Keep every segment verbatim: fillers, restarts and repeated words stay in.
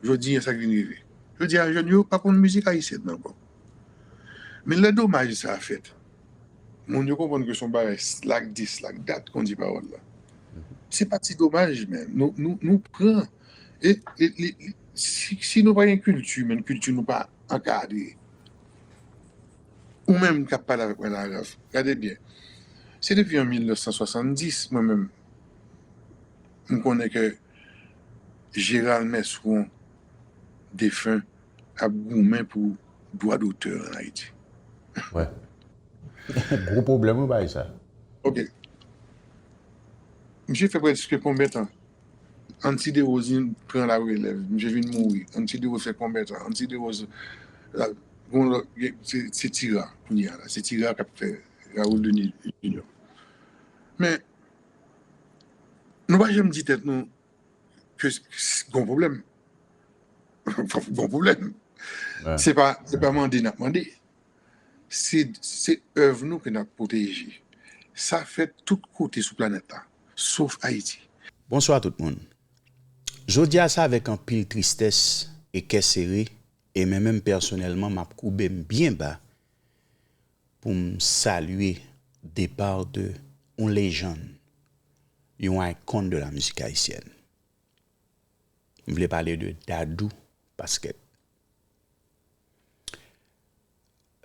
Jodi a, sa k vin rive? Jodi a, jèn yo pa konn mizik ayisyèn ankò. Men lè domaj sa a fèt, moun yo konprann ke se yon bagay lak dis, lak dat, kon di pawòl la. Se pa ti domaj, men. Nou, nou, nou pran. E, e, e, si, si nou pa gen kilti, men kilti nou pa ankadre. Ou menm k ap pale avèk mwen la, Ralph, gade byen. Se depi an mil nèf san swasanndis, mwen menm, m konnen ke Gérald Mesron, defen, ap goumen pou dwa dotè an Ayiti. Wè. Gwo pwoblèm, wi, bagay sa. Ok. Misye fè prèske konbyen tan? Anti Derose vin pran larelèv. Misye vin mouri. Anti Derose fè konbyen tan? Anti Derose, la, bon, lòt, se, se Tira, kounye a la. Se Tira k ap fè Raoul Denis Junior. Men, nou pa janm di tèt nou ke s- s- gon pwoblèm. Gon pwoblèm. Se pa, se pa mande n ap mande. Se, se èv nou ke n ap pwoteje. Sa fèt tout kote sou planèt la, sof Ayiti. Bonswa tout moun. Jodi a se avèk anpil tristès e kè sere, e mwen menm pèsonèlman m ap koube m byen ba pou m salye depa de yon lejann, yon icon de la musique haïtienne. M vle pale de Dadou Pasquet.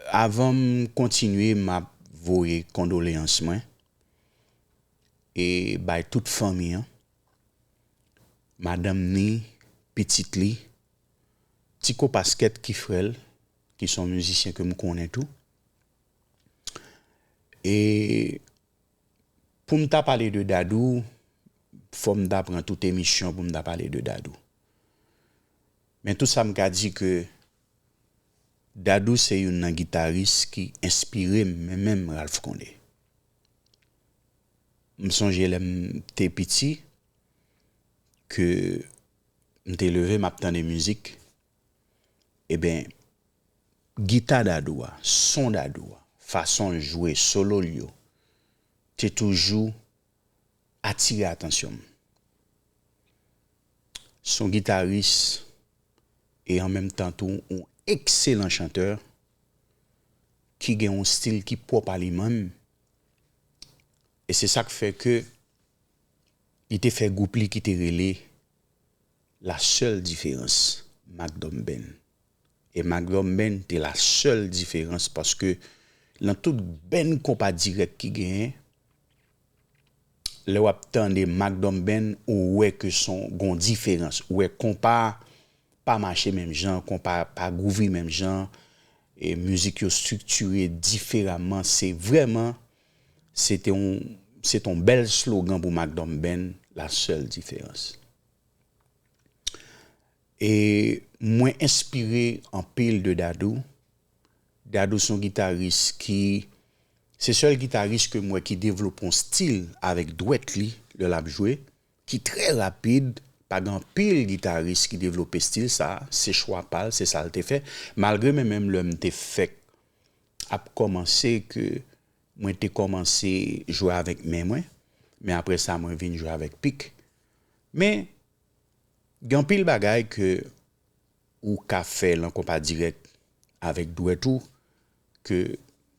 Avan m kontinye, m ap voye kondoleyans mwen e bay tout fanmi an, madanm ni, pitit li, Tiko Pasquet ki frè l, ki se yon mizisyen ke m konnen tou. E pou m ta pale de Dadou, fò m ta pran tout emisyon pou m ta pale de Dadou. Men tout sa m ka di ke Dadou se youn nan gitaris ki enspire m, men menm Ralph Condé. M sonje lè m te piti, ke m te leve, m ap tande mizik, eben, gita Dadou a, son Dadou a, fason l jwe, solo l yo, te toujou atire atansyon m. Se yon gitaris e an menm tan tou yon ekselan chantè ki gen yon stil ki pwòp a li menm. E se sa k fè ke li te fè gwoup li ki te rele La Seule Différence, Mack Dom Band. E Mack Dom Band te la sèl diferans paske nan tout band konpa dirèk ki genyen, lè w ap tande Mack Dom Band, ou wè ke se yon gon diferans. Ou wè konpa pa mache menm jan, konpa pa gwouvri menm jan, e mizik yo estriktire diferaman. Se vrèman, se te yon, se te yon bèl slogan pou Mack Dom Band, la seule différence. E mwen enspire anpil de Dadou. Dadou se yon gitaris ki, se sèl gitaris ke m wè ki devlope yon stil avèk dwèt li lè l ap jwe, ki trè rapid. Pa gen anpil gitaris ki devlope stil sa, se chwa pa l, se sa l te fè. Malgre mwen menm lè m te fèk ap kòmanse ke mwen te kòmanse jwe avèk men mwen, men apre sa mwen vin jwe avèk pik. Men gen anpil bagay ke ou ka fè lan konpa dirèk avèk dwèt ou ke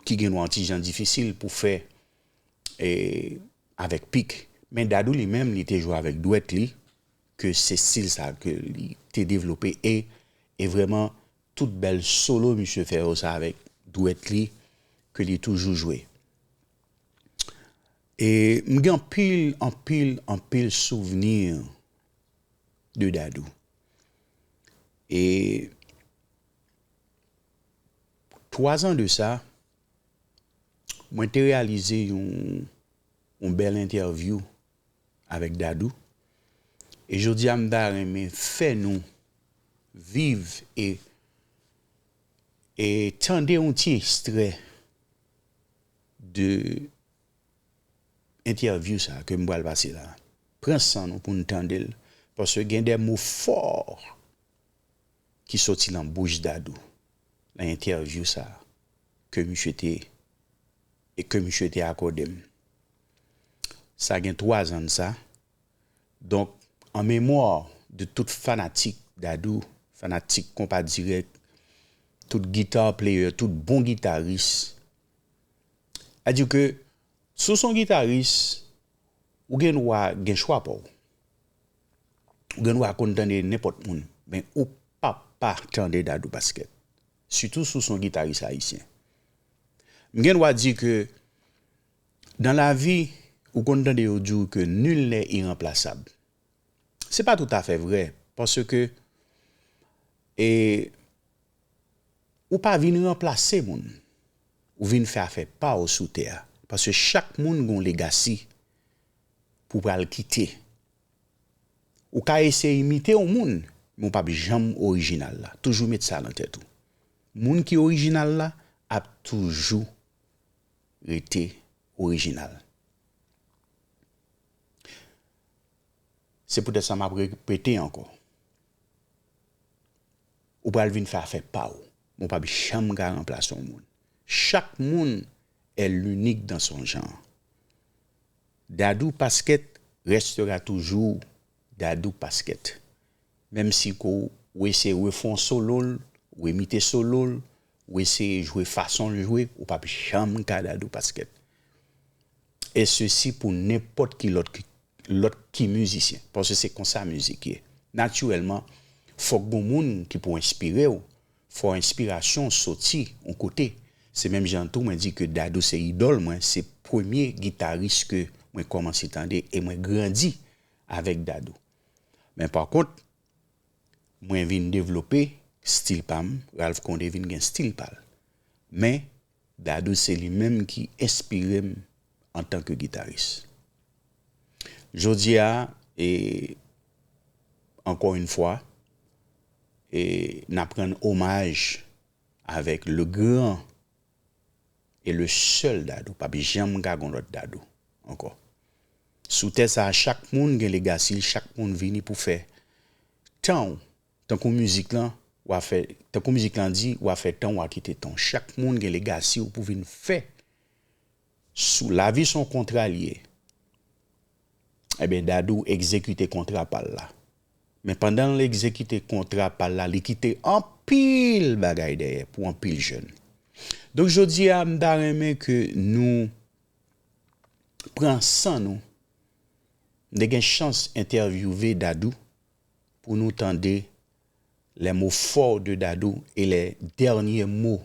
ki gen yon ti jan difisil pou fè e, avèk pik. Men Dadou li menm li te jwe avèk dwèt li, ke se stil sa ke li te devlope e, e vrèman tout bèl solo misye fè yo se avèk dwèt li ke li toujou jwe. E m gen anpil, anpil, anpil souvni de Dadou. E twa zan de sa, mwen te reyalize yon, yon bèl entèvyou avèk Dadou. E jodi a m ta renmen fè nou viv e, e tande yon ti ekstrè de entèvyou sa ke m pral pase la. Pran san nou pou n tande l, paske gen de mo fò ki soti nan bouch Dadou nan entèvyou sa ke misye te e ke misye te akòde m. Sa gen twa zan de sa. Donk, an memwa de tout fanatik Dadou, fanatik konpa dirèk, tout guitar player, tout bon gitaris. Sa di ke si w se yon gitaris, ou gen dwa gen chwa pa w. Ou gen dwa konn tande nenpòt moun, men ou p ap pa tande Dadou Pasquet. Sitou si w se yon gitaris ayisyen. M gen dwa di ke nan lavi, ou konn tande yo di w ke nul n'est irremplaçable. Se pa toutafè vrè, paske e, ou pa vin ranplase moun. Ou vin fè afè pa w sou tè a. Paske chak moun gen yon legasi pou pral kite. Ou ka eseye imite yon moun, men w p ap janm orijinal la. Toujou met sa nan tèt ou. Moun ki orijinal la ap toujou rete orijinal. Se poutèt sa m ap repete ankò. Ou pral vin fè afè pa w, men w p ap janm ka ranplase yon moun. Chak moun est l'unique dans son genre. Dadou Pasquet restera toujours Dadou Pasquet. Menm si ke w eseye refè yon solo l, ou imite solo l, ou eseye jwe fason l jwe, ou p ap janm ka Dadou Pasquet. E sesi pou nenpòt ki lòt ki, lòt ki mizisyen, paske se konsa mizik ye. Natirèlman, fòk gen moun ki pou enspire w, fò enspirasyon soti yon kote. Se menm jan tou mwen di ke Dadou se idòl mwen, se premye gitaris ke mwen kòmanse tande e mwen grandi avèk Dadou. Men pa kont, mwen vin devlope stil pa m, Ralph Condé vin gen stil pa l. Men Dadou se li menm ki enspire m antanke gitaris. Jodi a, e, encore une fois, e, n ap rann omaj avèk le grand et le seul Dadou. P ap janm ka gen lòt Dadou ankò. Sou tè sa a, chak moun gen legasi l, chak moun vini pou fè tan w. Tankou mizik lan, w a fè, tankou mizik lan di, w a fè tan w, w a kite tan w. Chak moun gen legasi w pou vin fè. Sou lavi se yon kontra l ye. Ebyen, Dadou egzekite kontra pa l la. Men pandan l egzekite kontra pa l la, li kite anpil bagay dèyè pou anpil jèn. Donk, jodi a, m ta renmen ke nou pran san nou. M te gen chans entèvyouve Dadou pou nou tande les mots forts de Dadou et les derniers mots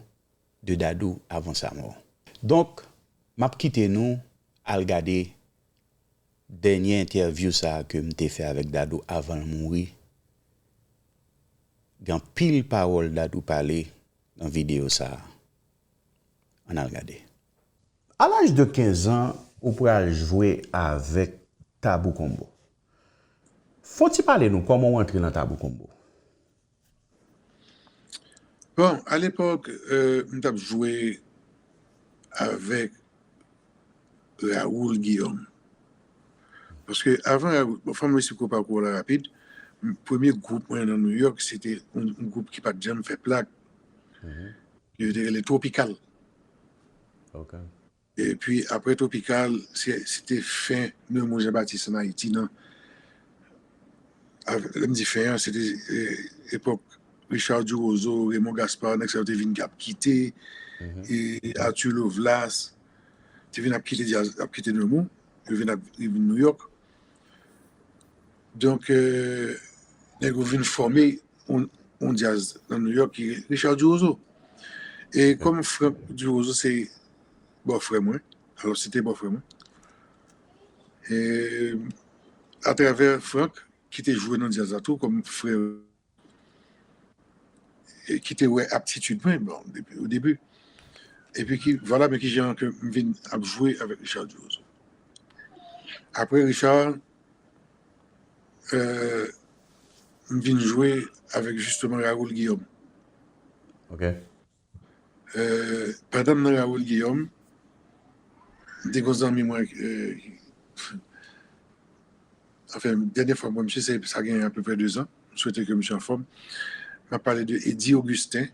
de Dadou avant sa mort. Donk, m ap kite nou al gade dènye entèvyou sa a ke m te fè avèk Dadou avan l mouri. Gen anpil pawòl Dadou pale nan videyo sa a. Ann al gade. A laj de kenz an, ou pral jwe avèk Tabou Combo. Fò w ti pale nou kòman w antre nan Tabou Combo. Bon, alepòk, euh, m t ap jwe avèk Raoul Guillaume. Paske avan Raoul, bon, fò m esplike w pakou w la rapid. M- Premye gwoup mwen nan New York, se te yon, yon gwoup ki pa t janm fè plak. Yo te rele Tropical. Ok. Epi apre Tropical, se se te fen Raymond Jean Baptiste ann Ayiti nan. Avè- Lè m di fen an, se te eh, epòk Richard Durozeau, Raymond Gaspard, nèg sa yo te vin ap kite, e Arthur Lovelace, te vin ap kite djaz, ap kite Nemours, yo vin ap yo vin New York. Donk, eh, nèg yo vin fòme yon, yon djaz nan New York ki Richard Durozeau. E kòm Frank Durozeau se bòfrè mwen, alò se te bòfrè mwen. E atravè Frank, ki te jwe nan djaz la tou kòm frè, e ki te wè aptitid mwen, bon, depi o debi. Epi ki, vwala, men ki jan ke m vin ap jwe avèk Richard Durozeau. Apre Richard, euh, m vin jwe avèk jisteman Raoul Guillaume. Ok. Euh, pandan m nan Raoul Guillaume, m te gon zanmi mwen, euh, anfen, dènye fwa m wè misye, se sa gen apeprè de zan. M swete ke misye anfòm. M ap pale de Eddy Augustin,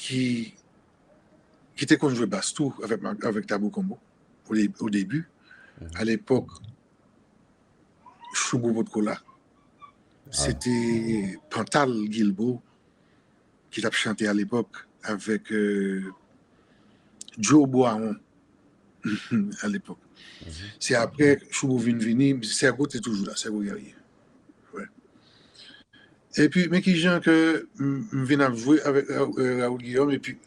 ki, ki te konn jwe bas tou avèk, avèk Tabou Combo o, de- o debi. Alepòk, Shoubou potko la. Se te Pantal Guilbaud ki t ap chante alepòk avèk euh, Joe Boiron alepòk. Se apre Shoubou vin vini, Sègo te toujou la, Sègo Guerrier. Epi, men ki jan ke m vin ap jwe avèk Raoul Guillaume, epi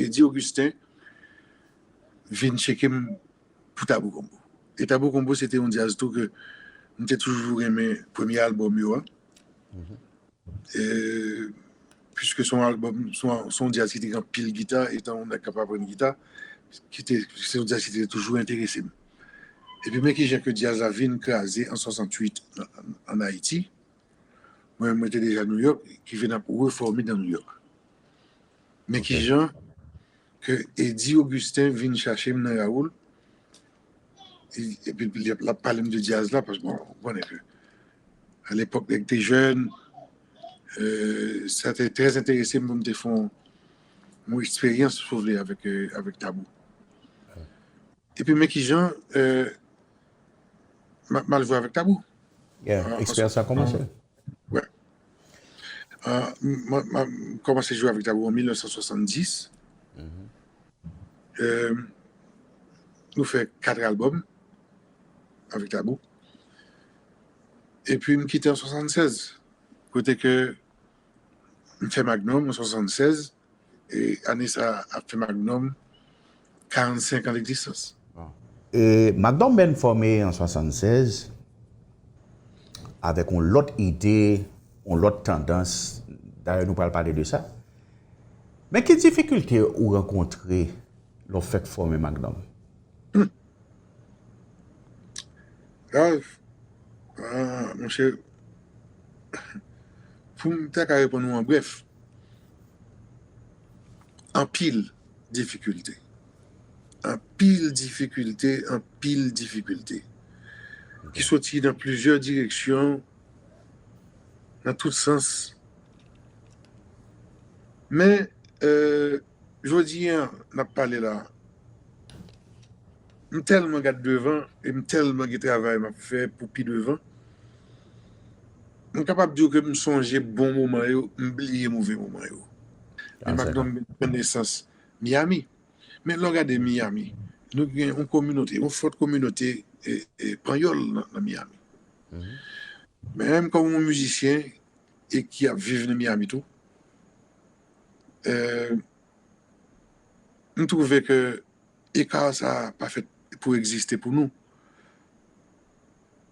Eddy Augustin vin tcheke m pou Tabou Konbo. E Tabou Konbo, se te yon djaz tou ke m te toujou renmen premye albòm yo a. Piske se yon albòm, se yon djaz ki te gen anpil gita, etan yon nèg k ap aprann gita, ki te, se yon djaz ki te toujou enterese m. Epi men ki jan ke djaz la vin kraze an swasanntuit ann Ayiti. Mwen, mwen te deja Nouyòk, ki vin ap refòme nan Nouyòk. Men ki jan ke Eddy Augustin vin chache m nan Raoul, epi l ap pale m de djaz la, paske bon, ou konnen ke alepòk lè m te jèn, sa te trè enterese m pou m te fè yon eksperyans, si w vle, avèk, avèk Tabou. Epi men ki jan m al jwe avèk Tabou. Eksperyans la kòmanse. Mwen kòmanse jwe avèk Tabou an mil nèf san swasanndis. Nou fè kat albòm avèk Tabou. Epi m kite an swasannsèz, kote ke m fè Magnum an swasannsèz. E ane sa a ap fè Magnum karannsenk an legzistans. E Magnum Band fòme an swasannsèz avèk yon lòt ide, yon lòt tandans. Dayè, nou pral pale de sa. Men ki difikilte ou rankontre lè w fèk fòme Magnum? Ralph, ah, monchè, pou m ta ka reponn ou an brèf, anpil difikilte. Anpil difikilte, anpil difikilte. Ki soti nan plizyè direksyon, nan tout sans. Men, euh, jodi a, n ap pale la, m tèlman gad devan e m tèlman gen travay m ap fè pou pi devan. M kapab di w ke m sonje bon moman yo, m bliye move moman yo. Men Magnum pran nesans Miami. Men lè w gade Miami, nou gen yon kominote, yon fòt kominote panyòl nan Miami. Men menm kòm yon mizisyen e ki ap viv nan Miami tou, m twouve ke eka sa a pa fèt pou egziste pou nou.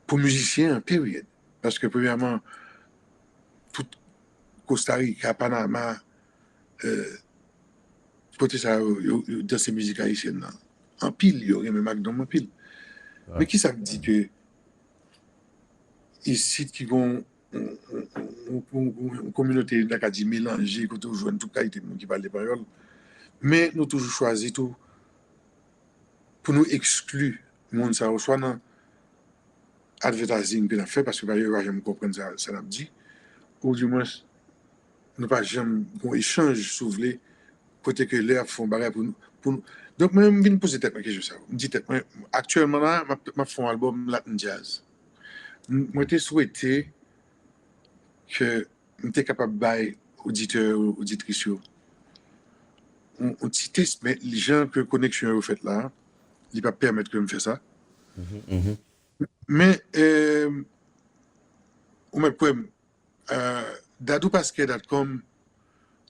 Pou mizisyen an, period. Paske premyèman, tout Costa Rica, Panama, kote sa yo, yo danse mizik ayisyèn nan. Anpil, yo renmen Magnum anpil. Men kisa k di ke isit ki gon yon kominote, n ta ka di, melanje, kote w jwenn tout kalite moun ki pale panyòl. Men nou toujou chwazi tou pou nou ekskli moun sa yo, swa nan advertising ke n ap fè, paske yo pa janm konprann sa, sa n ap di, ou dimwens, nou pa janm gon echanj, si w vle, kote ke lè y ap fè yon bagay pou nou, pou nou. Donk, mwen, m vin poze tèt mwen kesyon sa yo. M di tèt mwen, aktyèlman la, m ap, m ap fè yon albòm Latin Jazz. Mwen te swete ke m te kapab bay oditè yo, oditris yo, yon ti tès, men jan ke koneksyon yo fèt la, li p ap pèmèt ke m fè sa. Men, ou mèt kwè m, dadoupaske dot com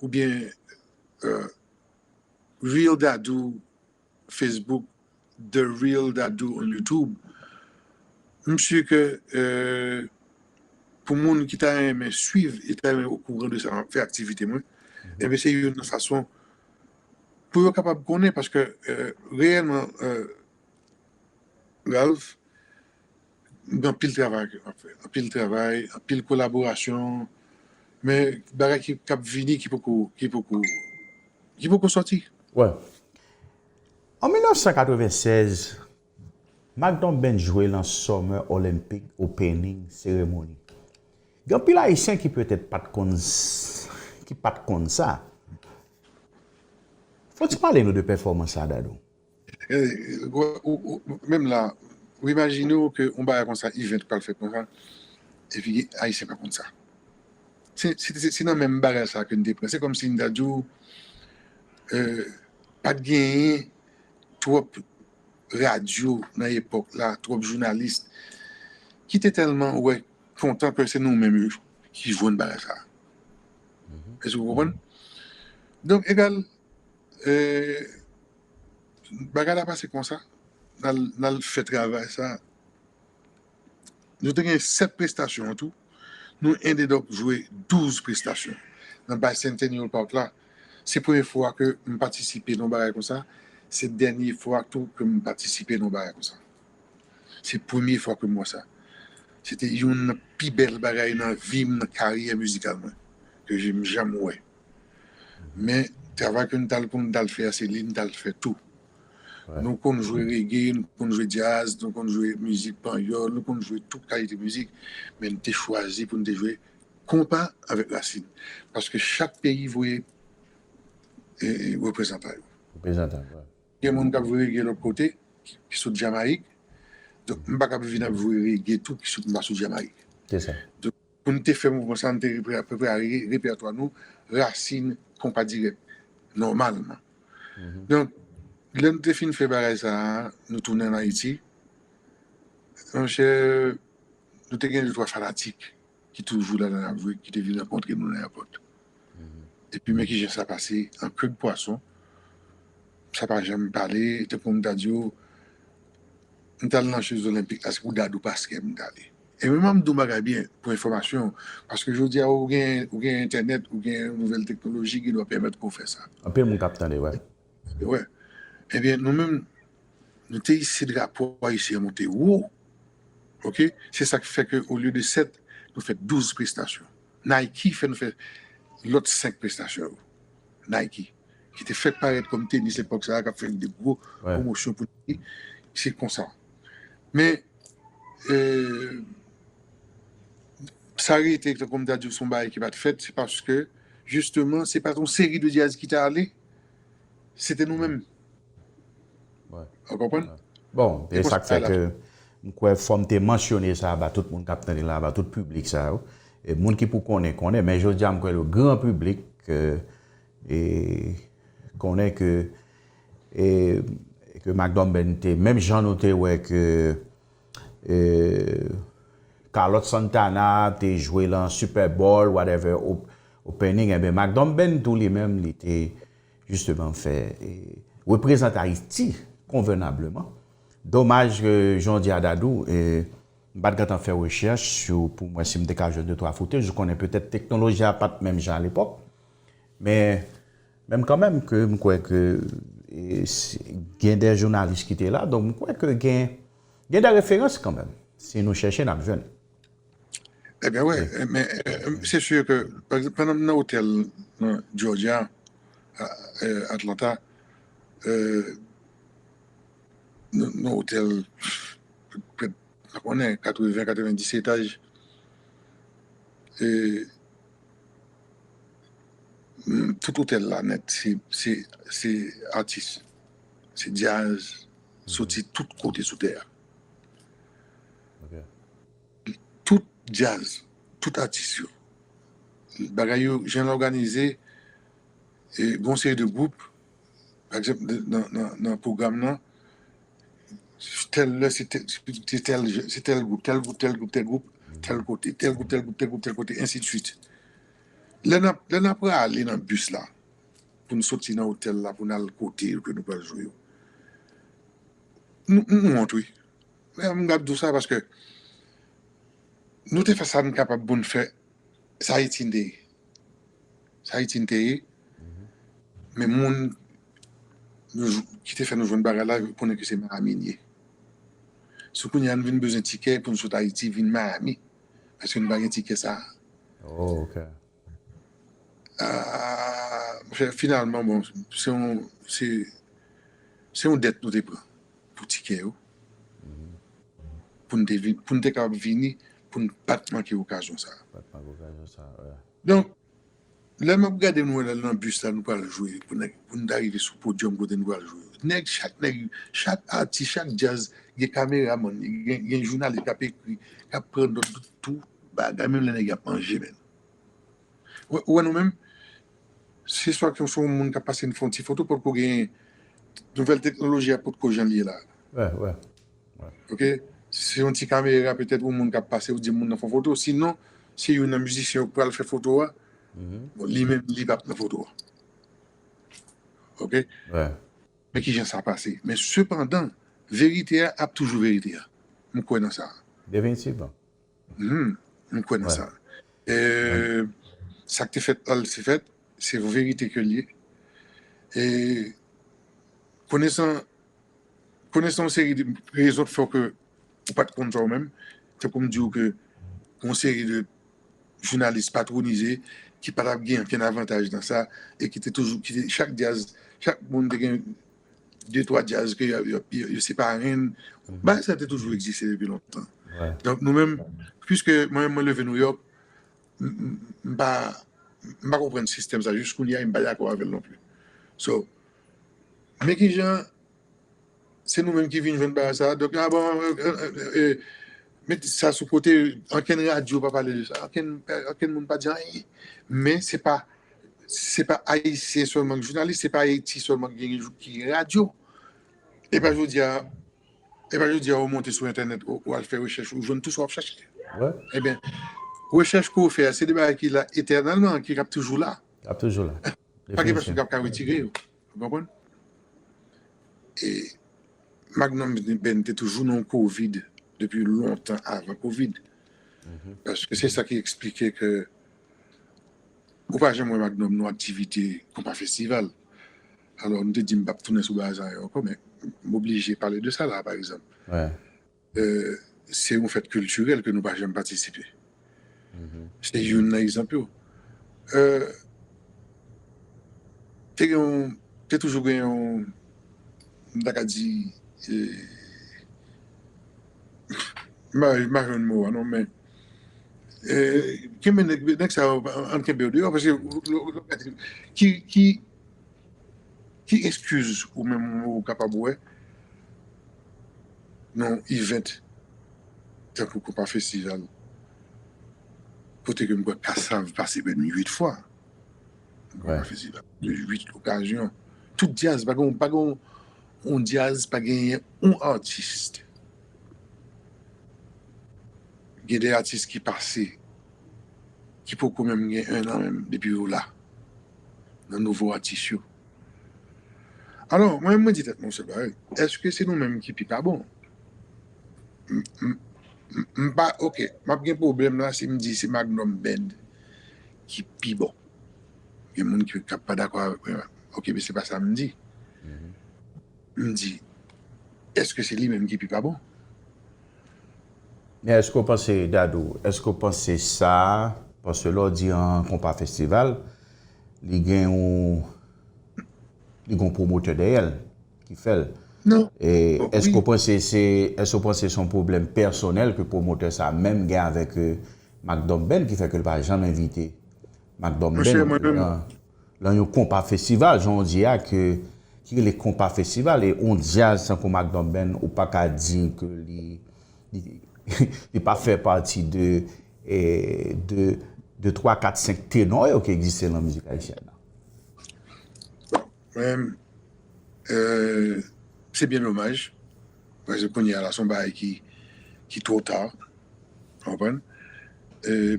oubyen Real Dadou Facebook, The Real Dadou on YouTube, m si ke pou moun ki ta renmen swiv e ta renmen okouran de sa m ap fè, aktivite mwen, enben se youn nan fason pou yo kapab konnen, paske reyèlman, Ralph, gen anpil travay ke m ap fè, anpil travay, anpil kolaborasyon, men bagay ki, k ap vini ki poko, ki poko, ki poko sòti. Wè. An mil nèf san katreven sèz, Magnum Band jwe lan Summer Olympic Opening Ceremony. Gen anpil Ayisyen ki petèt pa t konn, ki pa t konn sa. Fò w ti pale nou de pèfòmans sa, Dadou. Menm la, ou imajine w ke yon bagay konsa, event pral fèt konsa, epi Ayisyen pa konn sa. se, se, se, se nan menm bagay sa ke n te pran. Se kòmsi n ta di w, euh, pa t genyen twòp radyo nan epòk la, twòp jounalis ki te tèlman wè kontan ke se nou menm yo ki jwenn bagay sa. Èske w konprann? Donk, egal, euh, bagay la pase konsa, n al, n al fè travay sa. Nou te gen sèt prestasyon an tou. Nou ended up jwe douz prestasyon nan Bicentennial Park la. Se premye fwa ke m patisipe nan yon bagay konsa. Se dènye fwa tou ke m patisipe nan yon bagay konsa. Se premye fwa ke m wè sa. Se te youn nan pi bèl bagay nan vi m, nan karyè mizikal mwen, ke j-, m janm wè. Men, travay ke n t al pou n t al fè a, se li n t al fè tou. Nou konn jwe reggae, nou konn jwe djaz, nou konn jwe mizik panyòl, nou konn jwe tout kalite mizik, men n te chwazi pou n te jwe konpa avèk rasin. Paske chak peyi voye, e, e, reprezantan yo. Reprezantan, wi. Gen moun k ap voye reggae lòt kote, ki, ki sot Jamayik. Donk, m pa kab vin ap voye reggae tou ki sot, m pa sot Jamayik. Se sa. Donk, pou n te fè mouvman sa, n te repre-, prepare repètwa nou, rasin, konpa dirèk, nòmalman. Donk, lè n te fin fè bagay sa a, nou tounen ann Ayiti. Monchè, nou te gen de twa fanatik ki toujou la nan ap jwe, ki te vin rankontre nou nan èpòt. Epi men kijan sa pase, an ke de pwason, sa pa janm pale, tankou m ta di w, m t al nan Jeux Olympiques la, se pou Dadou Pasquet m t ale. E men m ap di w bagay byen, pou enfòmasyon w, paske jodi a ou gen, ou gen entènèt, ou gen nouvèl teknoloji ki dwe pèmèt ke w fè sa. Anpil moun k ap tande, wi. Wi. Ebyen, nou menm, nou te isi drapo ayisyen an monte wo. Oke? Se sa k fè ke, olye de sèt, nou fè douz prestasyon. Nike fè nou fè lòt senk prestasyon yo. Nike, ki te fèk parèt kòm tenis epòk sa a, k ap fè de gwo pwomosyon pou li. Se konsa. Men, euh, sa rete, tankou m ta di w, se yon bagay ki pa t fèt, se paske, jisteman, se pa t yon seri de djaz ki t ale, se te nou menm. Ou konprann? Bon, e sa k fè ke m kwè fò m te mansyone sa ba tout moun k ap tande la, ba tout piblik sa yo. E moun ki pou konnen, konnen, men jodi a m kwè le gran piblik, e, konnen ke, e, ke Macdonben te, menm jan nou te wè ke, e, Carlos Santana te jwe lan Super Bowl, whatever, op-, opening, enben, Macdonben tou li menm, li te, jisteman, fè, e, reprezante Ayiti konvenableman. Domaj ke, jan w di a, Dadou, e, m pa t gentan fè rechèch sou, pou m wè si m te ka jwenn de twa footage. Ou konnen petèt teknoloji a pa t menm jan alepòk. Men, menm kanmenm ke m kwè ke, e, si, gen de jounalis ki te la, donk m kwè ke gen, gen de referans kanmenm. Si nou chèche, n ap jwenn. Ebyen, wi, men, e, se si ke, pa egzanp, pandan m nan otèl nan Georgia, a, e, Atlanta, e, nan, nan otèl, prèt, pa konnen, katreven, katrevenndis etaj, e, m, tout otèl la nèt, se, se, se atis, se djaz, soti tout kote sou tè a. Tout djaz, tout atis yo. Bagay yo, jan l òganize, e, gon seri de gwoup, pa egzanp, de, nan, nan, nan pwogram nan, tèl lè, se tèl, se tèl, se tèl gwoup, tèl gwoup, tèl gwoup, tèl gwoup, tèl kote, tèl gwoup, tèl gwoup, tèl gwoup, tèl kote, ensi de swit. Lè n ap, lè n ap prale nan bis la, pou n soti nan otèl la, pou n al kote yo ke nou pral jwe yo. Nou, nou wont, wi. Men m ap di w sa paske nou te fè sa n kapab pou n fè. Sa Ayiti n te ye. Sa Ayiti n te ye. Men moun nou jw-, ki te fè nou jwenn bagay la, konnen ke se Miami n ye. Se kounye a n vin bezwen tikè pou n sot Ayiti vin Miami. Paske n pa gen tikè sa a. Oh, ok. Ah, monchè, finalman, bon, se yon, se, se yon dèt nou te pran pou tikè yo. Pou n te vin, pou n te kapab vini, pou n pa t manke okazyon sa a. Pa t manke okazyon sa a, wi. Donk, lè m ap gade nou la nan bis la, nou pral jwe, pou n, pou n ta rive sou podyòm kote nou pral jwe. Nèg, chak nèg, chak atis, chak djaz, gen kameramann, gen, gen jounalis k ap ekri, k ap pran nòt, tout bagay, menm lè nèg y ap manje, menm. Ou wè nou menm, se swa ke se yon moun k ap pase n fè yon ti foto, potko gen nouvèl teknoloji a, potko jan l ye la. Wè, wè. Ok? Se yon ti kamera, petèt, yon moun k ap pase, ou di moun nan fè yon foto. Sinon, se youn nan mizisyen yo k pral fè foto a. Bon, li menm, li p ap nan foto a. Ok? Wè. Men ki jan sa pase. Men sepandan, verite a ap toujou verite a. M kwè nan sa. Definitivman. M kwè nan sa. E, sa k te fèt la, se fèt, se yon verite ke l ye. E konesan, konesan yon seri de rezon k fè ke ou pa t konn sa ou menm, tankou m di w ke yon seri de jounalis patronize ki pa t ap gen okenn avantaj nan sa e ki te toujou, ki te, chak djaz, chak moun te gen de twa djaz ke yo, yo, yo, yo se parenn. Bagay sa te toujou egziste depi lontan. Donk nou menm, piske mwen menm mwen leve Nouyòk, m, m, m pa, m pa konprann sistèm sa jis kounye a, e m pa dakò avè l non pli. So, men ki jan se nou menm ki vin jwenn bagay sa. Donk, ah bon, euh, euh, euh, met sa sou kote, ankenn radyo pa pale de sa, ankenn, ankenn moun pa di anyen. Men se pa, se pa Ayisyen sèlman ki jounalis, se pa Ayiti sèlman ki gen, ki gen radyo. E pa jodi a, e pa jodi a ou monte sou entènèt, ou, ou al fè rechèch, ou jwenn tout sa w ap chache. Ebyen, rechèch ke w fè a, se de bagay ki la etènèlman, ki ap toujou la. Ap toujou la. Pa gen pèsonn k ap ka retire yo. Ou konprann? E Magnum Band te toujou nan yon covid depi lontan avan covid. Paske se sa ki eksplike ke ou pa janm wè Magnum nan aktivite konpa festival. Alò, m te di m p ap tounen sou bagay sa yo ankò, men m oblije pale de sa la, pa egzanp. Se yon fèt kiltirèl ke nou pa janm patisipe. Se youn nan egzanp yo. Te gen yon, te toujou gen yon, m ta ka di, m pa, m pa jwenn mo a non, men kenbe nèg, nèg sa yo, ann kenbe yo deyò, paske ki, ki, ki eskiz ou menm ou kapab wè nan yon event tankou konpa festival, kote ke m kwè Kassav pase menm uit fwa konpa festival, de uit okazyon. Tout djaz, pa gen, pa gen yon djaz, pa genyen yon atis. Gen de atis ki pase, ki poko menm gen en an menm depi yo la, nan nouvo atis yo. Alò, mwen, mwen di tèt mwen yon sèl bagay. Èske se nou menm ki pi pa bon? M pa, ok, m ap gen pwoblèm la si m di se Magnum Band ki pi bon. Gen moun ki, k ap pa dakò avèk mwen. Ok, men se pa sa m di. M di, èske se li menm ki pi pa bon? Men èske w panse, Dadou, èske w panse sa, paske lè w di an konpa festival, li gen yon, li gen yon pwomotè dèyè l ki fè l? Non. E èske w panse se, èske w panse se yon pwoblèm pèsonèl ke pwomotè sa menm gen avèk Magnum Band ki fè ke l pa janm envite Magnum Band nan, nan yon konpa festival, jan w di a, ke, ki rele konpa festival, e yon djaz tankou Magnum Band, ou pa ka di ke li, li, li pa fè pati de, de, de twa, kat, senk tenò yo ki egziste nan mizik ayisyèn nan. Mwen, se byen domaj. Paske kounye a la, se yon bagay ki, ki twò ta. Ou konprann?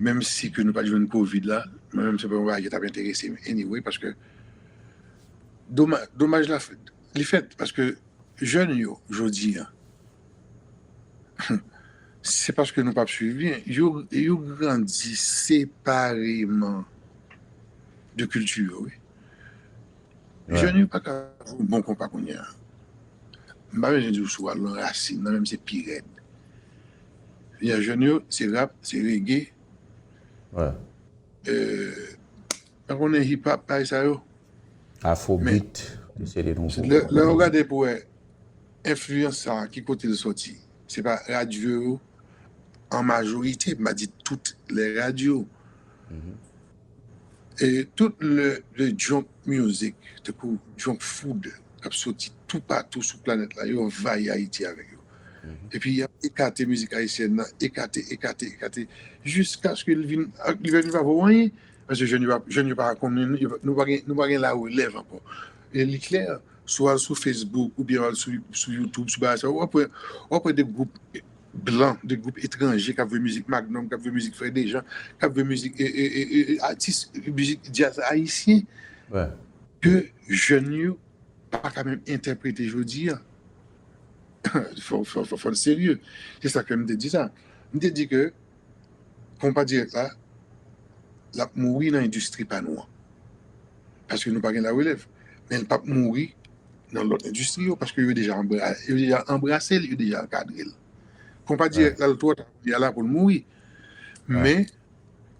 Menm si ke nou pa t jwenn covid la, mwen menm se pa yon bagay ki t ap enterese m anyway, paske domaj, domaj la, li fèt, paske jèn yo, jodi a, se paske nou p ap swiv byen, yo, yo grandi separeman de kilti yo, wi. Jèn yo pa ka jwe bon konpa kounye a. M pa bezwen di w si w al nan rasin nan, menm se pi rèd. Kounye a, jèn yo, se rap, se reggae. M pa konnen hip hop, bagay sa yo. Afrobeat, se de nouvo. Lè, lè w gade pou wè enfliyans sa a, ki kote l soti? Se pa radyo yo, an majorite, m pa di tout lè radyo. E tout le, le junk music, tankou junk food, k ap soti toupatou sou planèt la, yo anvayi Ayiti avèk yo. Epi y ap ekate mizik ayisyèn nan, ekate, ekate, ekate, jiskaske li vin, li vin pa vo anyen. Paske jèn yo pa, jèn yo pa konnen, nou pa gen, nou pa gen larelèv ankò. E li klè, si w al sou Facebook oubyen w al sou, sou YouTube, sou bagay sa, w ap wè, w ap wè de gwoup blan, de gwoup etranje k ap jwe mizik Magnum, k ap jwe mizik Frè Dejan, k ap jwe mizik, e, e, e, e, e, atis, mizik djaz ayisyen, ke jèn yo pa ka menm entèprete jodi a. Fò, fò, fò, fò n serye. Se sa k fè m te di sa. M te di ke konpa dirèk la, l ap mouri nan endistri pa nou an. Paske nou pa gen larelèv. Men l p ap mouri nan lòt endistri yo, paske yo deja anbra-, yo deja anbrase l, yo deja ankadre l. Konpa dirèk la, l twò ta, li a la pou l mouri. Men,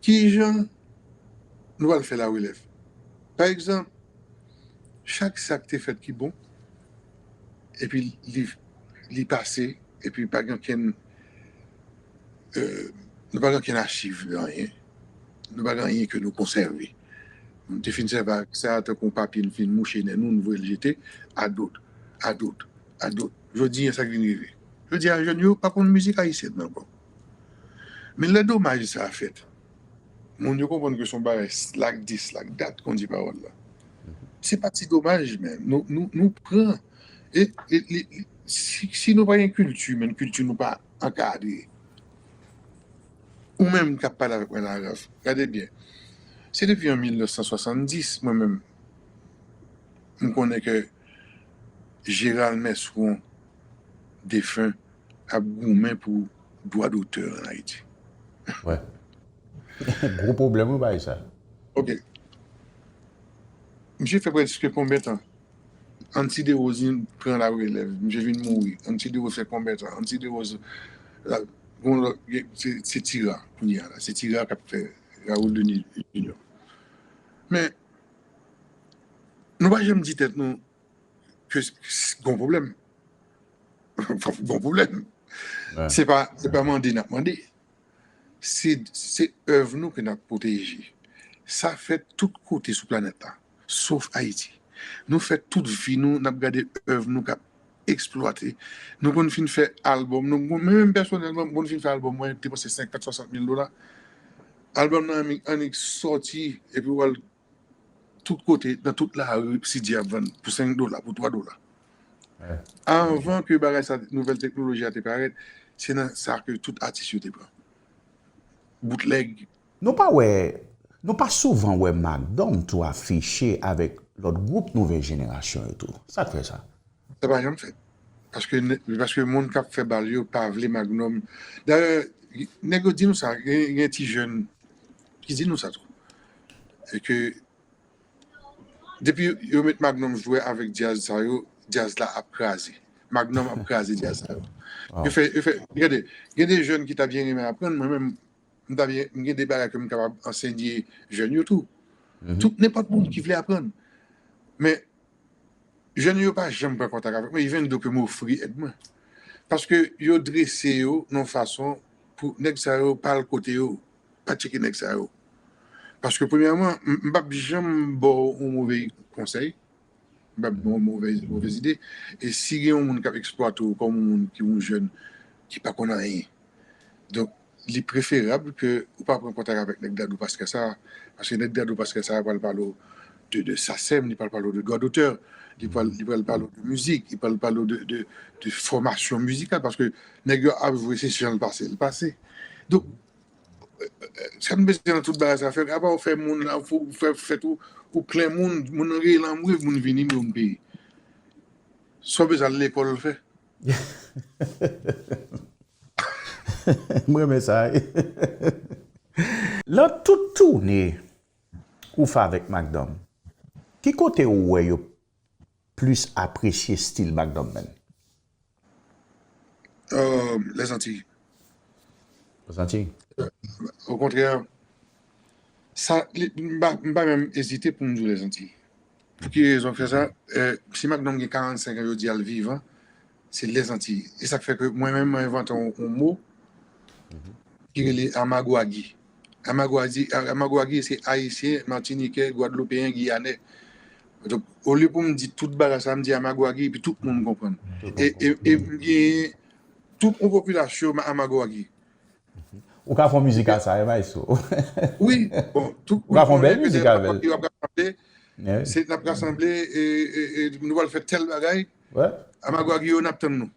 kijan nou pral fè larelèv? Pa egzanp, chak sa k te fèt ki bon, epi li, li pase, epi pa gen okenn, euh, nou pa gen okenn achiv de anyen. Nou pa gen anyen ke nou konsève. Nou te fin sèvi ak sa, tankou yon papye, nou fin mouche nen nou, nou voye l jete, à d'autres, à d'autres, à d'autres. Jodi a, sa k vin rive? Jodi a, jèn yo pa konn mizik ayisyèn ankò. Men lè domaj sa a fèt, moun yo konprann ke se yon bagay s-, like this, like that, kon di pawòl la. Se pa ti domaj, men. Nou, nou, nou pran. E, e, li, li, si, si nou pa gen kilti, men kilti nou pa ankadre. Ou menm k ap pale avèk mwen la, Ralph, gade byen. Se depi an mil nèf san swasanndis, mwen menm, m konnen ke Gérald Mèswon, defen, ap goumen pou dwa dotè ann Ayiti. Wè. Gwo pwoblèm, wi, bagay sa. Ok. Misye fè prèske konbyen tan? Anti Derose vin pran larelèv. Misye vin mouri. Anti Derose fè konbyen tan? Anti Derose, la, bon, lòt, se, se Tira, kounye a la. Se Tira k ap fè Raoul Denis Junior. Men, nou pa janm di tèt nou ke s-, s-, gon pwoblèm. Gon pwoblèm. Se pa, se pa mande n ap mande. Se, se èv nou ke n ap pwoteje. Sa fèt tout kote sou planèt la, sof Ayiti. Nou fè tout vi nou, n ap gade èv nou k ap eksplwate. Nou konn fin fè albòm nou, mwen menm pèsonèlman, m konn fin fè albòm mwen, te panse senkant, swasant mil dola. Albòm nan annik, annik sòti, epi w al tout kote, nan tout lari, si di ap vann pou senk dola, pou twa dola. Anvan ke bagay sa, nouvèl teknoloji a te parèt, se nan sa ke tout atis yo te pran. Boutlèg. Nou pa wè, nou pa souvan wè Mack Don tou afiche avèk lòt gwoup nouvèl jenerasyon yo tou. Sa k fè sa? Sa pa janm fèt. Paske, paske moun k ap fè bal yo pa vle Magnum. Dayè, nèg yo di nou sa, gen, gen ti jèn ki di nou sa tou. E ke depi yo met Magnum jwe avèk djaz sa yo, djaz la ap kraze. Magnum ap kraze djaz sa yo. Yo fè, yo fè, gade, gen de jèn ki ta byen renmen aprann, mwen menm, m ta byen, m gen de bagay ke m kapab ansenye jèn yo tou. Tout, nenpòt moun ki vle aprann. Men, jèn yo pa janm pran kontak avèk mwen, even though ke m ofri èd mwen. Paske yo drese yo nan yon fason pou nèg sa yo pa al kote yo, pa tcheke nèg sa yo. Paske premyèman, m, m p ap janm ba w yon move konsèy. M p ap ba w move, move ide. E si gen yon moun k ap eksplwate w kòm yon moun ki yon jèn ki pa konn anyen, donk, li preferab ke ou pa pran kontak avèk nèg Dadou Pascal sa, paske nèg Dadou Pascal sa pral pale w de, de SACEM, li pral pale w de dwa dotè, li pral, li pral pale w de mizik, li pral pale w de, de, de fòmasyon mizikal, paske nèg yo ap jwe, se jan l pase, l pase. Donk, sa n bezwen nan tout bagay sa, fè, apa w fè moun la, fè, fè tou, ou plen moun, moun nan rele anmwe, moun vini, moun peye. Sa w bezwen al lekòl fè. M renmen sa wi. Lan tout toune ou fè avèk Mack Don, ki kote ou wè yo plis apresye stil Mack Don menm? Euh, Lèzantiy. Lèzantiy. Okontrè, sa, li, m pa, m pa menm ezite pou m di w Lèzantiy. Pou ki rezon fè sa? Eh, si Mack Don gen karannsenk an jodi a, l vivan, se Lèzantiy. E sa k fè ke mwen menm, mwen envante yon, yon mo ki rele Amagwagi. Amagwagi, A-, Amagwagi, se Ayisyen, Matinikè, Gwadloupeyen, Giyanè. Donk, olye pou m di tout bagay sa, m di Amagwagi, epi tout moun konprann. E, e, e m gen tout yon popilasyon Amagwagi. Ou ka fè yon mizik a sa, wi, maestro. Wi, bon, tout Ou ka fè yon bèl mizik avè l. Yo ap rasanble, Wi, se n ap rasanble, e, e, e nou pral fè tèl bagay. Wi. Amagwagi yo n ap tann nou.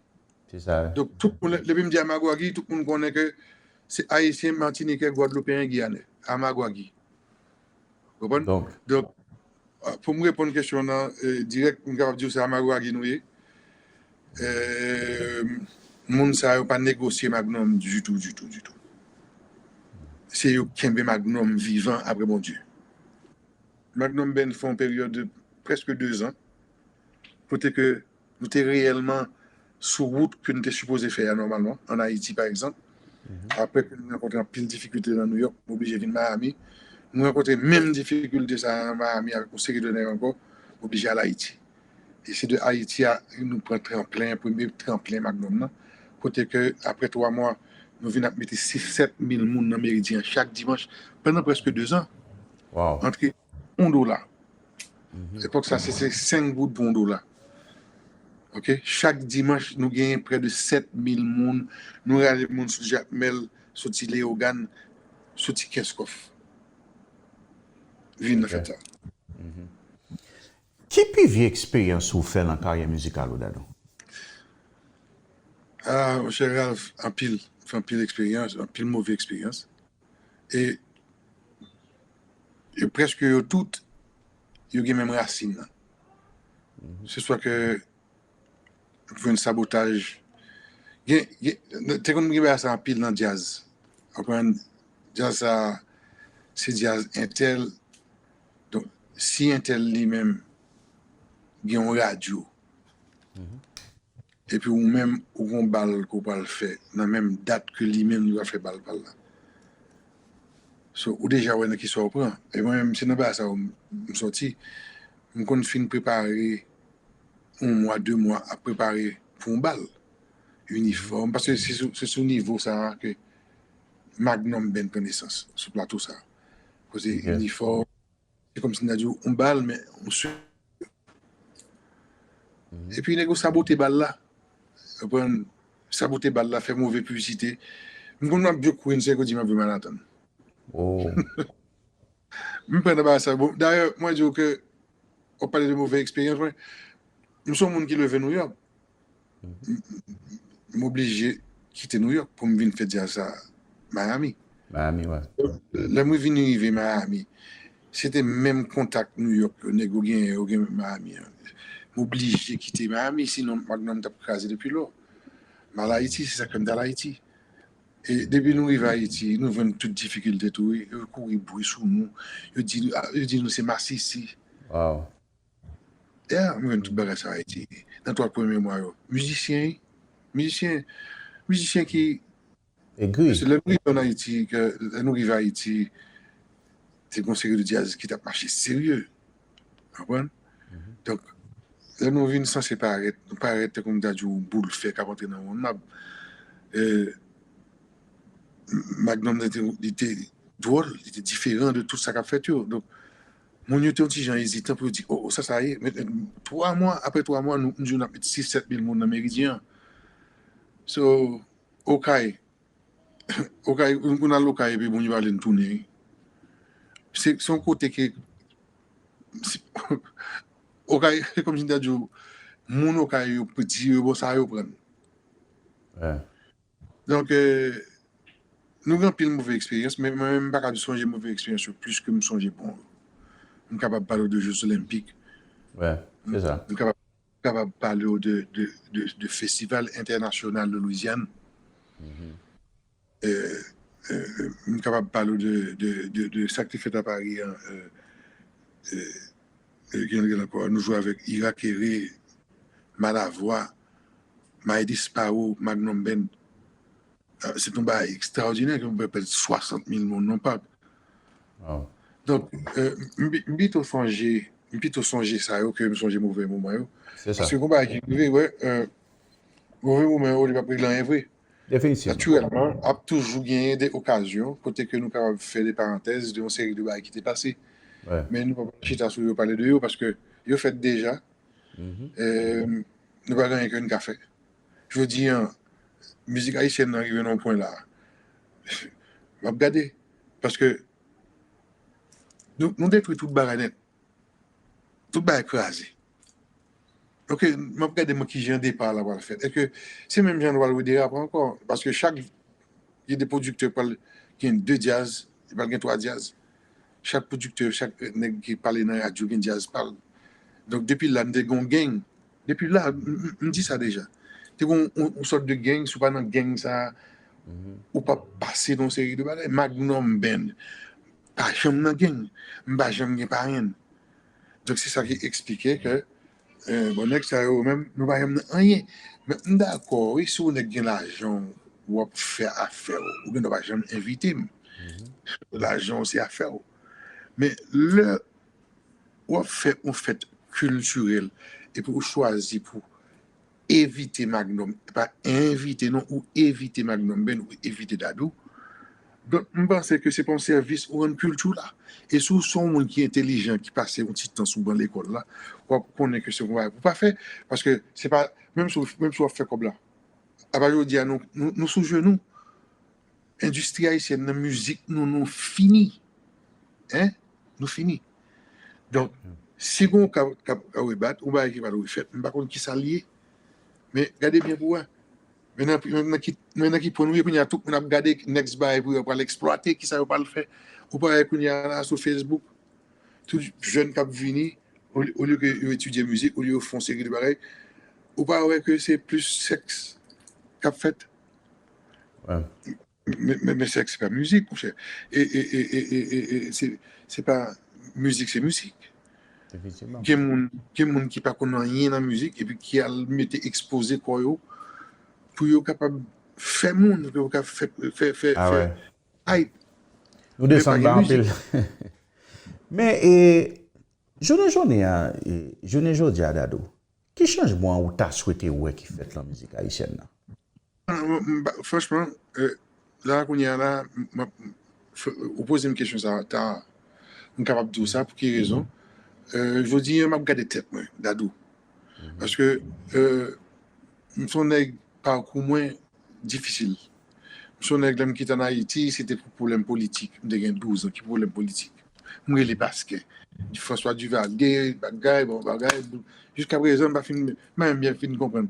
Se sa. Donk, tout moun, depi m di Amagwagi, tout moun konnen ke se Ayisyen, Matinikè, Gwadloupeyen, Giyanè. Amagwagi. Konprann? Donk, Donk, ah, pou m reponn kesyon nan, eh, dirèk, m kapab di w se Amagwagi nou ye. Eh, moun sa yo pa negosye Magnum ditou, ditou, ditou. Se yo k kenbe Magnum vivan apre Bondye. Magnum Band fè yon peryòd de prèske de zan, kote ke nou te reyèlman sou wout ke nou te sipoze fè a nòmalman, ann Ayiti, pa egzanp. Apre ke nou rankontre anpil difikilte nan New York, m oblije vin Miami. Nou rankontre menm difikilte sa a nan Miami avèk yon seri de nèg ankò, m oblije al Ayiti. E se de Ayiti a nou pran tranplen, premye tranplen Magnum nan, kote ke apre twa mwa, nou vin ap mete sis, sèt mil moun nan Meridyen chak dimanch pandan prèske de zan. Wow. Antre yon dola. Epòk sa, se se senk goud pou yon dola. Ok? Chak dimanch, nou genyen prè de sèt mil moun. Nou rale moun soti Jakmèl, soti Leyogàn, soti Kenskòf. Vin nan fèt sa. Ki pi vye eksperyans ou fè nan karyè mizikal ou, Dadou? Ah, monchè Ralph, anpil. Fè anpil eksperyans, anpil move eksperyans. E, e prèske yo tout, yo gen menm rasin nan. Se swa ke jwenn sabotaj. Gen, gen, te konn gen bagay sa anpil nan djaz. Konprann? Djaz sa, se djaz entèl. Donk, si entèl li menm gen yon radyo, epi ou menm, ou gon bal ke w pral fè nan menm dat ke li menm li va fè bal pa l la. So, ou deja wè nan ki sa w pran. E mwen menm, se nan bagay sa yo m, m sòti. M konn fin prepare yon mwa, de mwa ap prepare pou yon bal. Inifòm, paske se sou, se sou nivo sa a ke Magnum Band pran nesans, sou plato sa a. Kote inifòm, se kòmsi m ta di w, yon bal, men yon sou. Epi nèg yo sabote bal la. Konprann? Sabote bal la, fè move piblisite. M konn ap jwe Queens, se yo di m ap jwe Manhattan. Oh. M pran nan bagay sa. Bon, dayè, mwen di w ke w ap pale de move eksperyans, mwen, m se yon moun ki leve Nouyòk. M, m, m oblije kite Nouyòk pou m vin fè djaz sa Miami. Miami, wi. Lè mwen vin rive Miami, se te menm kontak Nouyòk yo, nèg yo genyen, yo gen Miami an. M oblije kite Miami, sinon Magnum t ap kraze depi lò. M al Ayiti, se sa k fè m t al Ayiti. E depi nou rive Ayiti, nou jwenn tout difikilte tou, wi. Yo kouri bri sou nou. Yo di, yo di nou se masisi. Wow. Yeah, m jwenn tout bagay sa Ayiti. Nan twa premye mwa yo. Mizisyen, mizisyen, mizisyen ki Egri. Se lè nou rive ann Ayiti, ke lè nou rive Ayiti, te gon seri de djaz ki t ap mache serye. Konprann? Donk, lè nou vin sanse parèt, nou parèt tankou m ta di w boul fè k ap antre nan yon nab. E, Magnum nan te, li te dwòl, li te diferan de tout sa k ap fèt yo. Donk, moun yo te yon ti jan ezitan pou yo di, oh, oh, sa, sa ye. Men, twa mwa, apre twa mwa, nou, nou di w n ap met sis, sèt mil moun nan Meridyen an. So, Okay, Okay, nou konn al Okay epi bon, yo pa vle n tounen. Se, se yon kote ke, se, Okay, se kòmsi m ta di w, moun Okay yo piti, yo bon sa yo pran. Wi. Donk, eh, nou gen anpil move eksperyans, men mwen menm m pa ka sonje move eksperyans yo plis ke m sonje bon yo. M kapab pale w de Jeux Olympiques. Wi, se sa. M kapab, kapab pale w de, de, de, de Festival Entènasyonal de Louisiane. Eh, eh, m kapab pale w de, de, de, de sa k te fèt a Paris an, eh, eh, eh, ki gen ankò, nou jwe avèk Ira Kere, Malavwa, Mighty Sparrow, Magnum Band. Ah, se t yon bagay ekstraòdinè ke m wè prèske swasant mil moun nan pak. Wow. Donk, eh, m, m pito sonje, m pito sonje sa yo ke m sonje move moman yo. Se sa. Paske gon bagay ki rive, wè, eh, move moman yo, li p ap regle anyen vre. Definitivman. Natirèlman, ap toujou genyen de okazyon kote ke nou kapab fè de parantèz de yon seri de bagay ki te pase. Wi. Men nou pa pral chita sou yo pale de yo paske yo fèt deja. Eh, nou pa gen anyen ke n ka fè. Jodi a, mizik ayisyèn nan rive nan yon pwen la. M ap gade. Paske nou, nou detwi tout bagay nèt. Tout bagay kraze. Ok, m ap gade mwen kijan depa la pral fèt. Èske se menm jan nou pral wè de rap ankò? Paske chak, gen de pwodiktè pral gen de djaz, li pral gen twa djaz. Chak pwodiktè, chak nèg ki pale nan radyo gen djaz pa l. Donk, depi la, n te gen yon gang. Depi la, m, m, m di sa deja. Te gen yon, yon, yon sòt de gang, si w pa nan gang sa, ou p ap pase nan yon seri de bagay. Magnum Band pa janm nan gang. M pa janm gen parenn. Donk, se sa ki eksplike ke, eh, bon, nèg sa yo menm, nou pa janm nan anyen. Men m dakò, wi, si yon nèg gen lajan w, w ap fè afè w, ou gen dwa pa janm envite m. Lajan w se afè w. Men lè w ap fè yon fèt kiltirèl, epi ou chwazi pou evite Magnum, pa envite non, ou evite Magnum Band, ou evite Dadou. Donk, m panse ke se pa yon sèvis ou rann kilti w la. E si w se yon moun ki entelijan, ki pase yon ti tan sou ban lekòl la, w ap konnen ke se yon bagay pou w pa fè, paske se pa, menm si w, menm si w ap fè kòb la, apa jodi a nou, nou, nou sou jenou. Endistri ayisyèn nan, mizik nou, nou fini. Hein? Nou fini. Donk, si gon ka, ka, ka rebat, ou bagay ki pa dwe fèt, m pa konn ki sa l ye. Men gade byen pou wè. Men nan, men nan ki, men nan ki pwen nou ye kounye a, tout moun ap gade next bagay pou yo pral eksplwate, ki sa yo pral fè. Ou pa wè kounye a la sou Facebook, tout jèn k ap vini, olye, olye ke yo etidye mizik, olye yo fè yon seri de bagay, ou pa wè ke se plis sèks k ap fèt? Men, men, men sèks se pa mizik, monchè. E, e, e, e, e, e, e se, se pa, mizik se mizik. Efektivman. Gen moun, gen moun ki pa konn anyen nan mizik, epi ki al mete ekspoze kò yo, pou yo kapab fè moun, pou yo ka fè, fè, fè, ah, fè, ouais, hype. Nou desann ba anpil. Men, e, jounen jodi a, e, jounen jodi a, Dadou, ki chanjman ou ta swete wè ki fèt lan mizik ayisyèn nan? Franchman, e, la kounye a la, m, m, ou poze m kesyon sa, ta, m kapab di w sa, pou ki rezon? E, jodi a, m ap gade tèt mwen, Dadou. Paske, e, m se yon nèg, pakou mwen difisil. M se yon nèg, lè m kite ann Ayiti, se te pou pwoblèm politik. M te gen douz an, ki pwoblèm politik? M rele Pasken. François Duvalier, bagay, bon, bagay. Jiska prezan, m pa fin, m pa menm byen fin konprann.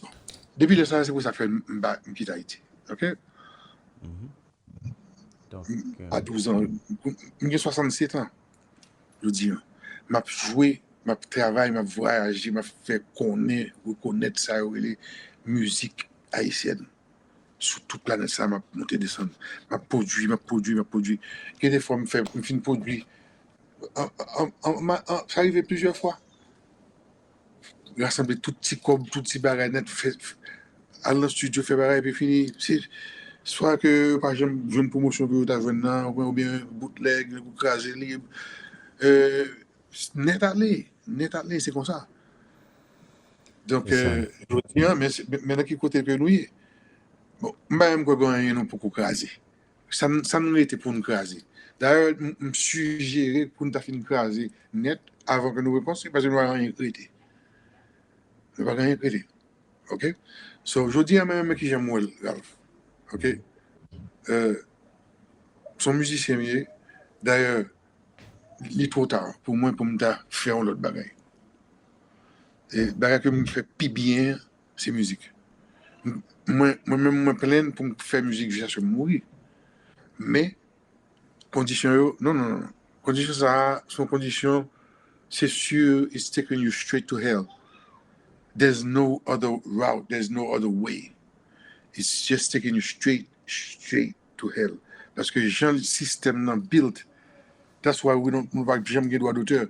Bon. Depi lè sa, se pou sa k fè m, m pa, m kite Ayiti. Ok? Donk, a douz an, m gen swasannsèt an, jodi a. M ap jwe, m ap travay, m ap vwayaje, m ap fè konnen, rekonèt sa yo rele mizik ayisyèn. Sou tout planèt sa, m ap monte desann. M ap pwodui, m ap pwodui, m ap pwodui. Gen de fwa, m fè, m fin pwodui. An, an, an, an, an, sa rive plizyè fwa. Rasanble tout ti kòb, tout ti bagay nèt, fè, fè, al nan estidyo, fè bagay, epi fini. Se swa ke yo pa janm jwenn pwomosyon ke yo ta jwenn nan, oubyen, oubyen bootleg, nèg ou kraze li. E, nèt ale, nèt ale, se konsa. Donk, e, jodi a, men, men nan ki kote ke nou ye? Bon, m pa menm kwè gen anyen nou poko kraze. Sa n, sa n rete pou n kraze. Dayè, m, m sijere pou n ta fin kraze nèt avan ke nou rekonstwi, paske nou pa gen anyen k rete. Nou pa gen anyen k rete. Ok? So, jodi a, men, men kijan m wè l, Ralph. Ok? E, se yon mizisyen m ye. Dayè, li twò ta pou mwen pou m ta fè yon lòt bagay. E bagay ke m fè pi byen, se mizik. M, mwen, mwen menm, mwen plenn pou m fè mizik jiskaske m mouri. Men, kondisyon yo, non, non, non. Kondisyon sa a, se yon kondisyon, se sur, it's taking you straight to hell. There's no other route, there's no other way. It's just taking you straight, straight to hell. Paske jan sistèm nan built, that's why we don't, nou pa janm gen dwa dotè.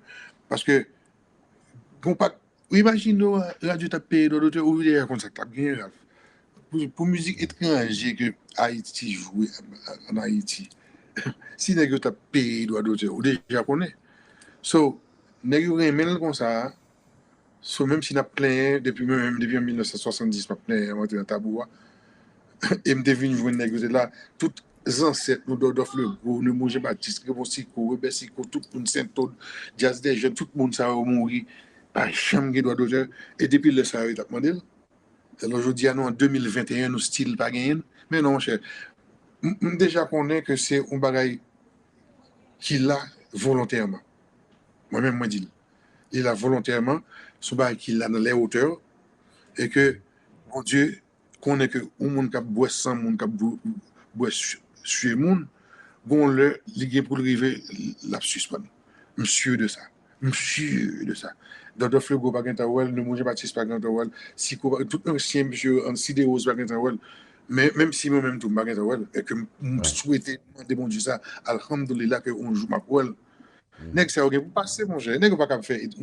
Paske, bon, pa, ou imajine w, radyo t ap peye dwa dotè, ou deja konn sa k t ap genyen, Ralph. Pou, pou mizik etranje ke Ayiti jwe an, an Ayiti, si nèg yo t ap peye dwa dotè, ou deja konnen. So, nèg yo renmen l konsa, so, menm si n ap plenyen, depi mwen menm, depi an mil nèf san swasanndis, m ap plenyen, m antre nan tabou a. E m te vin jwenn nèg yo te la, tout zansèt nou, Dòdòf Legwo, Nemo Jean Baptiste, Raymond Sicot, Robert Sicot, tout moun Sentod, Djaz dè Jèn, tout moun sa yo mouri, pa janm gen dwa dotè, e depi lè sa yo, yo t ap mande l. Alò, jodi a, nou an de mil venteyen, nou still pa genyen l. Men non, monchè, m, m deja konnen ke se yon bagay ki la volontèman. Mwen menm, mwen di l. Li la volontèman, se yon bagay ki la nan lè wotè, e ke Bondye konnen ke yon moun k ap bwè san moun, k ap bwè sye moun, gon lè, li gen pou l rive, l ap sispann. M si de sa. M si de sa. Dòdò Flego pa gentan wè l, Neumou Jean Baptiste pa gentan wè l, Siko, tout ansyen misye, Ann Siderose pa gentan wè l. Men, menm si mwen menm tou, m pa gentan wè l, e ke m, m swete mande Bondye sa, alhamdoulilah, ke yon jou m ap wè l. Nèg sa yo gen pou pase, monchè. Nèg yo pa kab fè et-,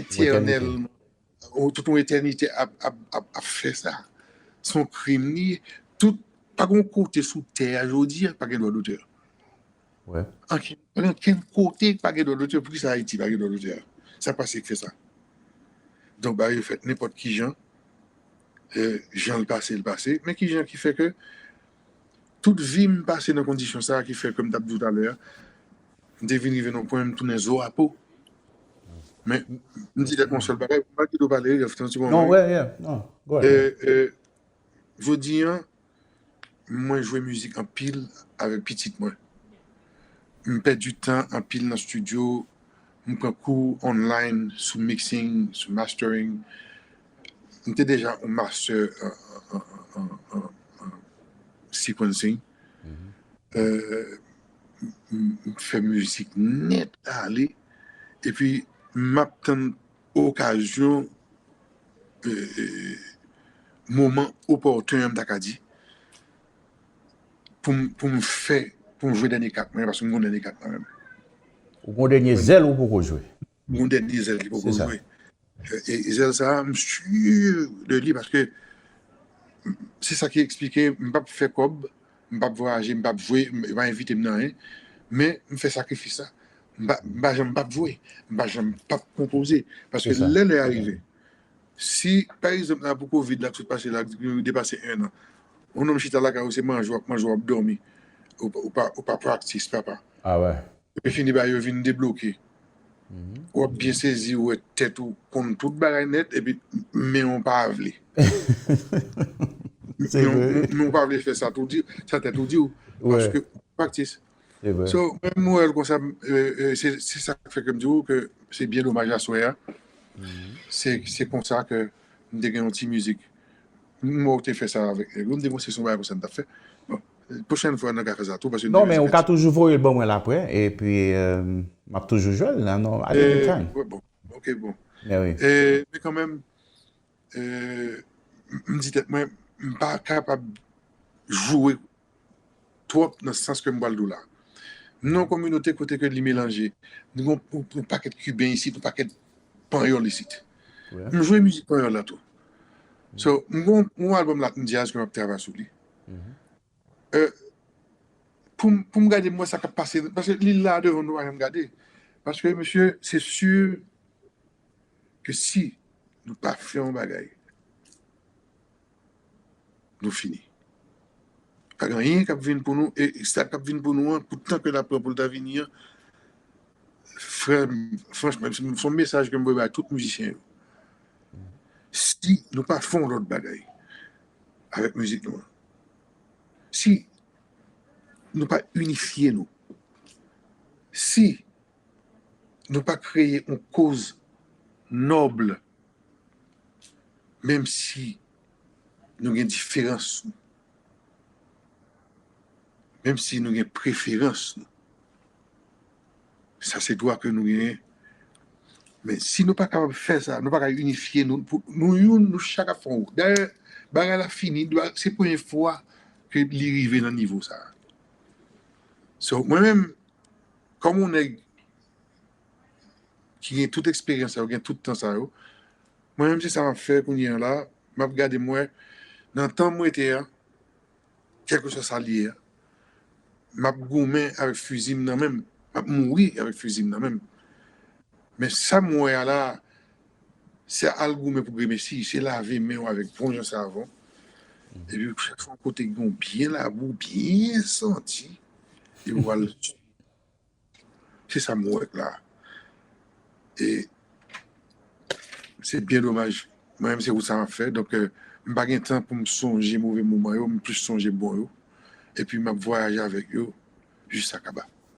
etènèl, ou tout yon etènite ap, ap, ap, ap fè sa. Se yon krim li ye. Tout, pa gen yon kote sou tè a jodi a pa gen dwa dotè. Ankenn, ankenn kote pa gen dwa dotè. Poukisa Ayiti pa gen dwa dotè? Sa pase k fè sa. Donk, bagay yo fèt nenpòt ki jan. Jan l pase, l pase. Men ki jan ki fè ke tout vi m pase nan kondisyon sa a ki fè ke m t ap di w talè a, m te vin rive nan pwen m tounen zo a po. Men, m di tèt mwen yon sèl bagay, m pa kite w pale, Ralph, tann ti moman. Non, wi, yeah, non, go ahead. Jodi a, mwen jwe mizik anpil avèk pitit mwen. M pèdi tan anpil nan estidyo, m pran kou online sou mixing, sou mastering. M te deja yon master an, an, an, an, an sequencing. Euh, m, m fè mizik nèt ale. Epi, m ap tann okazyon, euh, euh, moman opòten an, m ta ka di, pou m, pou m fè, pou m jwe dènye kat mwen, paske m gon dènye kat nan men m. Ou gon dènye zèl ou poko jwe? M gon dènye zèl ki poko jwe. E, e zèl sa a, m si de li, paske se sa ki eksplike, m p ap fè kòb, m p ap vwayaje, m p ap jwe, m, yo pa envite m nan anyen, men m fè sakrifis la. M pa, m pa janm p ap jwe, m pa janm p ap konpoze. Paske lè lè a rive, si, pa egzanp, la pou kovid la, tout pase la, depase en an, yon nonm chita lakay ou, se manje w ap manje, w ap dòmi, ou, ou pa, ou pa practice, papa. Epi fini bagay yo vin debloke. W ap byen sezi, ou wè tèt ou konn tout bagay nèt, epi men w pa vle. Men w pa vle fè sa tou di, sa tèt ou di w. Paske ou practice. So, mwen, m wè l konsa, se, se sa k fè ke m di w ke se byen domaj aswè a. Se, se konsa ke m te gen yon ti mizik. M wè w te fè sa avèk nèg yo. M te panse se yon bagay konsa n t ap fè. Bon, pwochèn fwa, n ka fè sa tou, paske... Non, men ou ka toujou voye l ban mwen l apre, epi, euh, m ap toujou jwe l, non, at any time. Bon, ok, bon. Men kanmenm, euh, m, m di tèt mwen, m pa kapab jwe twòp nan sans ke m pral di w la. M nan yon kominote kote ke li melanje. Nou gon yon, yon pakèt Kiben isit, yon pakèt Panyòl isit. M jwe mizik Panyòl la tou. So, m gon yon albòm Latin Jazz ke m ap travay sou li. Euh, pou m, pou m gade, m wè sa k ap pase, paske li la devan nou, pa janm gade. Paske, mesye, se si ke si nou pa fè yon bagay, nou fini. Pa gen anyen k ap vin pou nou, e sa k ap vin pou nou an, pou tan ke l ap pran pou l ta vini an, frè m, franchman, se yon mesaj ke m voye bay tout mizisyen yo. Si nou pa fè yon lòt bagay avèk mizik nou an, si nou pa inifye nou, si nou pa kreye yon koz nòb, menm si nou gen diferans nou, menm si nou gen preferans nou, sa se dwa ke nou genyen. Men si nou pa kapab fè sa, nou pa ka inifye nou, pou, nou youn, nou chak ap fè yon wout. Dayè, bagay la fini, se premye fwa ke li rive nan nivo sa. So, mwen menm, kòm yon nèg ki gen tout eksperyans sa yo, gen tout tan sa yo, mwen menm se sa m ap fè kounye a la, m ap gade m wè, nan tan m rete a, kèlkeswa sa l ye a, m ap goumen avèk fizi m nan men m, m ap mouri avèk fizi m nan men m. Men sa m wè a la, se al goumen pou gremesi, se lave men w avèk bon jan savon. Epi chak fwa w kote gen yon byen labou, byen santi, epi w al. Se sa m wè la. E se byen domaj. Mwen menm, se wout sa m ap fè. Donk, euh, m pa gen tan pou m sonje move moman yo, m plis sonje bon yo. epi m ap vwayaje avèk yo jis Akaba.